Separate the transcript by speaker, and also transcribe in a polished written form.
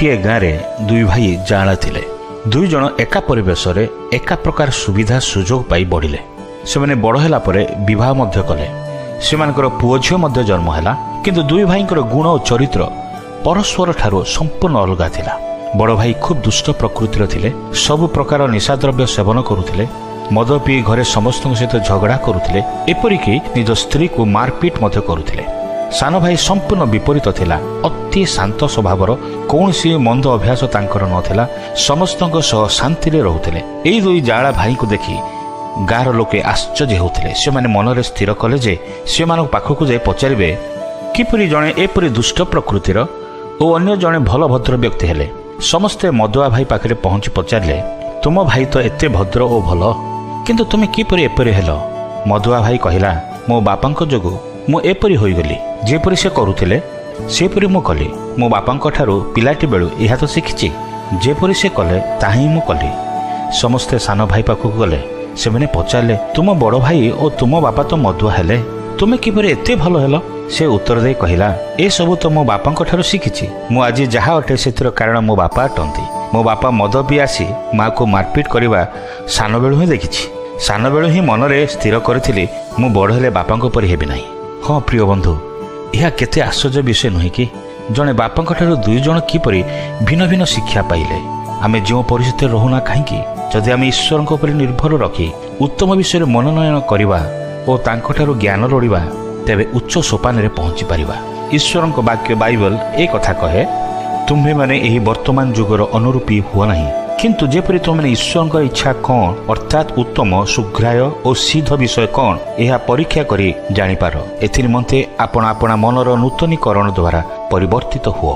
Speaker 1: ଗୋଟିଏ ଗାଁରେ ଦୁଇ ଭାଇ ଯାଆଁଳା ଥିଲେ। ଦୁଇ ଜଣ ଏକା ପରିବେଶରେ ଏକା ପ୍ରକାର ସୁବିଧା ସୁଯୋଗ ପାଇ ବଢ଼ିଲେ। ସେମାନେ ବଡ଼ ହେଲା ପରେ ବିବାହ ମଧ୍ୟ କଲେ। ସେମାନଙ୍କର ପୁଅ ଝିଅ ମଧ୍ୟ ଜନ୍ମ ହେଲା। କିନ୍ତୁ ଦୁଇ ଭାଇଙ୍କର ଗୁଣ ଓ ଚରିତ୍ର ପରସ୍ପର ଠାରୁ ସମ୍ପୂର୍ଣ୍ଣ ଅଲଗା ଥିଲା। ବଡ଼ ଭାଇ ଖୁବ୍ ଦୁଷ୍ଟ ପ୍ରକୃତିର ଥିଲେ। ସବୁ ପ୍ରକାର ନିଶାଦ୍ରବ୍ୟ ସେବନ କରୁଥିଲେ। ମଦ ପିଇ ଘରେ ସମସ୍ତଙ୍କ ସହିତ ଝଗଡ଼ା କରୁଥିଲେ। ଏପରିକି ନିଜ ସ୍ତ୍ରୀକୁ ମାରପିଟ ମଧ୍ୟ କରୁଥିଲେ। ସାନ ଭାଇ ସମ୍ପୂର୍ଣ୍ଣ ବିପରୀତ ଥିଲା। ଅତି ଶାନ୍ତ ସ୍ୱଭାବର, କୌଣସି ମନ୍ଦ ଅଭ୍ୟାସ ତାଙ୍କର ନଥିଲା। ସମସ୍ତଙ୍କ ସହ ଶାନ୍ତିରେ ରହୁଥିଲେ। ଏଇ ଦୁଇ ଯାଆଁଳା ଭାଇଙ୍କୁ ଦେଖି ଗାଁର ଲୋକେ ଆଶ୍ଚର୍ଯ୍ୟ ହେଉଥିଲେ। ସେମାନେ ମନରେ ସ୍ଥିର କଲେ ଯେ ସେମାନଙ୍କ ପାଖକୁ ଯାଇ ପଚାରିବେ, କିପରି ଜଣେ ଏପରି ଦୁଷ୍ଟ ପ୍ରକୃତିର ଓ ଅନ୍ୟ ଜଣେ ଭଲ ଭଦ୍ର ବ୍ୟକ୍ତି ହେଲେ। ସମସ୍ତେ ମଦୁଆ ଭାଇ ପାଖରେ ପହଞ୍ଚି ପଚାରିଲେ, ତୁମ ଭାଇ ତ ଏତେ ଭଦ୍ର ଓ ଭଲ, କିନ୍ତୁ ତୁମେ କିପରି ଏପରି ହେଲ? ମଦୁଆ ଭାଇ କହିଲା, ମୋ ବାପାଙ୍କ ଯୋଗୁଁ ମୁଁ ଏପରି ହୋଇଗଲି। ଯେପରି ସେ କରୁଥିଲେ, ସେପରି ମୁଁ କଲି। ମୋ ବାପାଙ୍କ ଠାରୁ ପିଲାଟି ବେଳୁ ଏହା ତ ଶିଖିଛି। ଯେପରି ସେ କଲେ, ତାହା ହିଁ ମୁଁ କଲି। ସମସ୍ତେ ସାନ ଭାଇ ପାଖକୁ ଗଲେ। ସେମାନେ ପଚାରିଲେ, ତୁମ ବଡ଼ ଭାଇ ଓ ତୁମ ବାପା ତ ମଦୁଆ ହେଲେ, ତୁମେ କିପରି ଏତେ ଭଲ ହେଲ? ସେ ଉତ୍ତର ଦେଇ କହିଲା, ଏସବୁ ତ ମୋ ବାପାଙ୍କ ଠାରୁ ଶିଖିଛି। ମୁଁ ଆଜି ଯାହା ଅଟେ, ସେଥିର କାରଣ ମୋ ବାପା ଅଟନ୍ତି। ମୋ ବାପା ମଦ ପିଇ ଆସି ମାଆକୁ ମାରପିଟ କରିବା ସାନବେଳୁ ହିଁ ଦେଖିଛି। ସାନବେଳୁ ହିଁ ମନରେ ସ୍ଥିର କରିଥିଲି, ମୁଁ ବଡ଼ ହେଲେ ବାପାଙ୍କ ପରି ହେବି ନାହିଁ। ହଁ ପ୍ରିୟ ବନ୍ଧୁ, ଏହା କେତେ ଆଶ୍ଚର୍ଯ୍ୟ ବିଷୟ ନୁହେଁ କି? ଜଣେ ବାପାଙ୍କ ଠାରୁ ଦୁଇ ଜଣ କିପରି ଭିନ୍ନ ଭିନ୍ନ ଶିକ୍ଷା ପାଇଲେ? ଆମେ ଯେଉଁ ପରିସ୍ଥିତିରେ ରହୁନା କାହିଁକି, ଯଦି ଆମେ ଈଶ୍ୱରଙ୍କ ଉପରେ ନିର୍ଭର ରଖି ଉତ୍ତମ ବିଷୟରେ ମନୋନୟନ କରିବା ଓ ତାଙ୍କଠାରୁ ଜ୍ଞାନ ଲୋଡ଼ିବା, ତେବେ ଉଚ୍ଚ ସୋପାନରେ ପହଞ୍ଚି ପାରିବା। ଈଶ୍ୱରଙ୍କ ବାକ୍ୟ ବାଇବଲ ଏ କଥା କହେ, ତୁମ୍ଭେମାନେ ଏହି ବର୍ତ୍ତମାନ ଯୁଗର ଅନୁରୂପୀ ହୁଅ ନାହିଁ, କିନ୍ତୁ ଯେପରି ତୁମେମାନେ ଈଶ୍ୱରଙ୍କ ଇଚ୍ଛା କ'ଣ, ଅର୍ଥାତ୍ ଉତ୍ତମ, ସୁଗ୍ରାହ୍ୟ ଓ ସିଦ୍ଧ ବିଷୟ କ'ଣ, ଏହା ପରୀକ୍ଷା କରି ଜାଣିପାର। ଏଥିନିମନ୍ତେ ଆପଣ ଆପଣା ମନର ନୂତନୀକରଣ ଦ୍ୱାରା ପରିବର୍ତ୍ତିତ ହୁଅ।